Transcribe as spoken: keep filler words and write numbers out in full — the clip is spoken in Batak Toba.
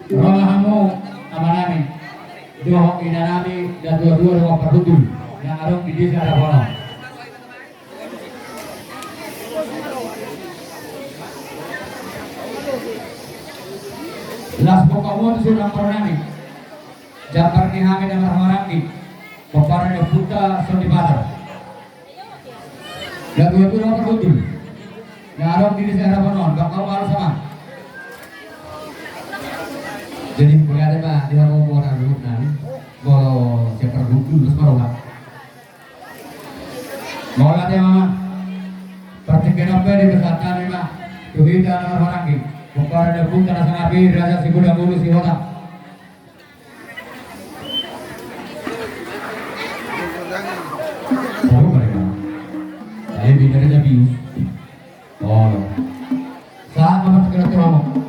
Ro ma hamu amanami dohot inanami, na dua-dua dongan parhundul na adong di desa Raponon. Las pokokmon tu suhut amang boru nami, jambar ni hami na marhahamaranggi, pomparan ni ompunta Sondi Patar. Na dua-dua dongan parhundul na adong di desa Raponon, bangkau malu sama. Jadi mauliate ma di hamu boru nami, molo sian parhundul las ma roha. Mauliate ma. Partingkian on pe dipesankan i ma tu hita na marhahamaranggi, pomparan ni ompunta na sangap i, Raja Sibodang Ulu Sihotang. Tahu mereka. Saya bina dia bius. Oh. Saat nomor tiga ratus.